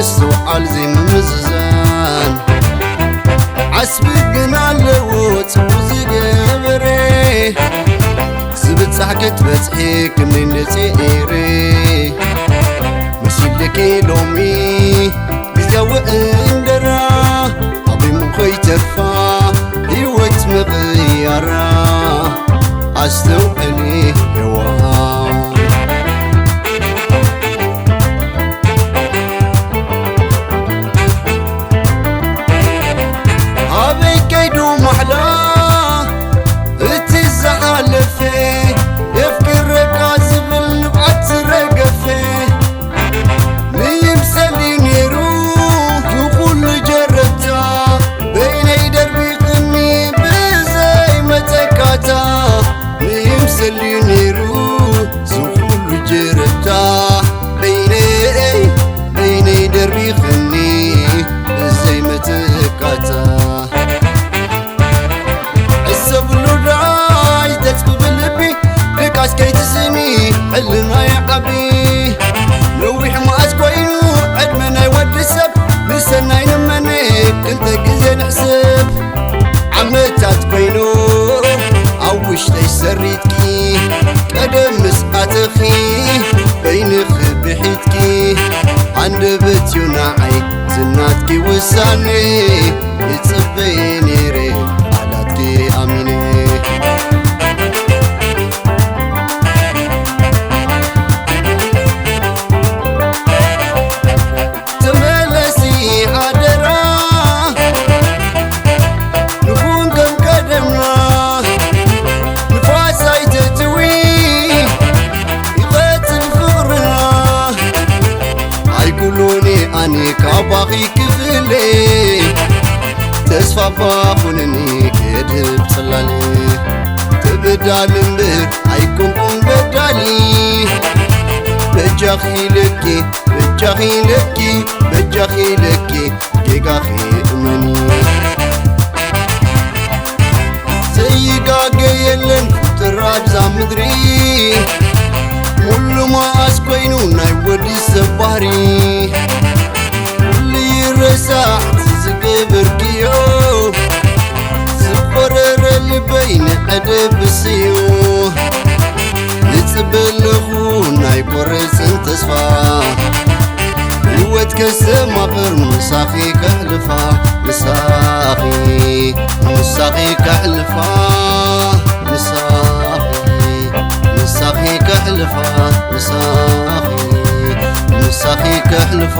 ምስትውዓል ዘይምምዝዛን ዓስቢ ግን ኣለዎ ጽቡቕ ዝገበረ። ዝብጻሕ ክትበጽሒ ክንደይ እንደ ጽዒረ። መሲልኪ ሎሚ ግዜያዊ እንጀራ ኣቢሙ ከይተርፋ ህይወት ምቕያራ ኣስተውዕሊ የዋህ። ኣበይ ከይዱ ማሕላ እቲ ዝሓለፈ የፍቅረካ ዝብል ንብዓት ዝረገፈ ምይምሰል እዩ ነይሩ ንኹሉ ጀረብታ በይነይ ደርቢኽኒ ብዘይ መተካታ ምይምሰል እዩ ነይሩ ዝኹሉ ጀረብታ በይነይ በይነይ ደርቢኽኒ ብዘይ መተካታ። ሕሰብሉ ዳይ ተጽብብ ልቢ ድቃስ ከይትስእኒ ሕልናይ ዓቢ ነዊሕ መዓስ ኮይኑ ዕድመ ናይ ወዲ ሰብ ንሰናይ ንመነ ክንተ ግዜ ንሕሰብ ዓመታት ኮይኑ ኣብ ውሽጠይ ሰሪትኪ ቀደም ምስ ኣተኺ በይንኺ ብሒትኪ ኣንደበት እዩ ንዓይ ዝናትኪ ውሳኔ ይጽበየ ነይረ ቃላትኪ ኣሚነ። ተመለሲ ሓደራ ንኹን ከም ቀደምና ንፋስ ኣይተትዊ ይቐጽል ፍቕርና ኣይኩሉኒ ኣነ ካባኺ ክፍለ ተስፋ ባኹንኒ ክድህብ ጽላለ ትብዳል እምበር ኣይኮንኩን በዳሊ በጃኺ ለኪ በጃኺ ለኪ በጃኺ ለኪ ጌጋኺ እመኒ ዘይጋገ የለን ፍጡር ኣብዛ ምድሪ ሙሉ መዓስ ኮይኑ ናይ ወዲ ሰብ ባህሪ ኩሉ ይረሳዕ ዝገበርክዮ ዝቆረረ ልበይ ንዕደ ብስዮ ይጽበ ኣለኹ ናይ ቆረጽን ተስፋ ህይወት ከስተማቕር ምሳኺ ከሕልፋ ምሳኺ ምሳኺ ከሕልፋ ምሳኺ ምሳኺ ከሕልፋ ምሳኺ ምሳኺ ከሕልፋ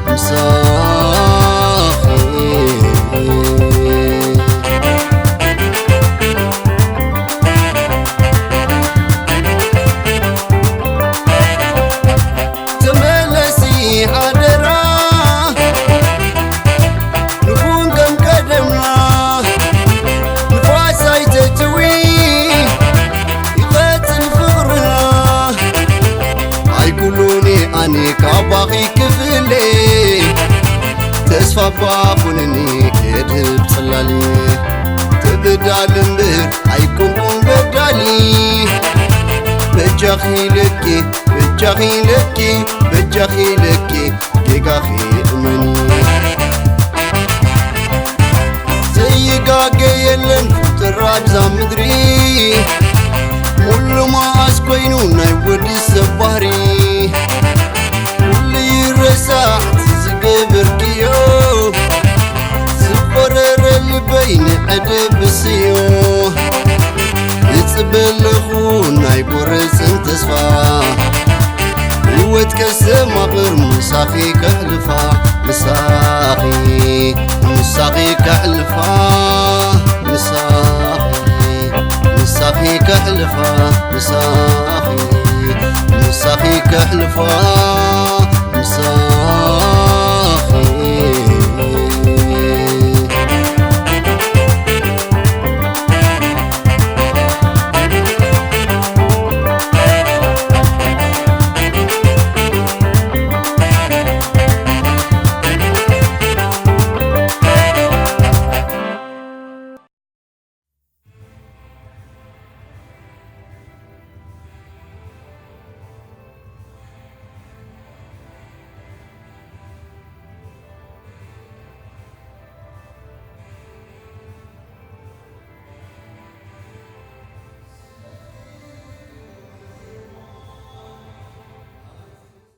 ምሳኺ ተመለሲ ሓደራ ንኹን ከም ቀደምና ንፋስ ኣይተትዊ ይቐጽል ፍቕርና ኣይኩሉኒ ኣነ ካባኺ ክፍለ ተስፋ ባኹንኒ ክድህብ ጽላሊ ትብዳል እምበር ኣይኮንኩን በዳሊ በጃኺ ለኪ በጃኺ ለኪ በጃኺ ለኪ ጌጋኺ እመኒ ዘይጋገ የለን ፍጡር ኣብዛ ምድሪ ሙሉ መዓስ ኮይኑ ናይ ወዲ ሰብ ባህሪ ኩሉ ይረሳዕ ዝገበርክዮ ዝቆረረ ልበይ ንዕደ ብስዮ ይጽበ ኣለኹ ናይ ቆረጽን ተስፋ ህይወት ከስተማቕር ምሳኺ ከሕልፋ ምሳኺ ምሳኺ ከሕልፋ ምሳኺ ምሳኺ ከሕልፋ ምሳኺ ምሳኺ ከሕልፋ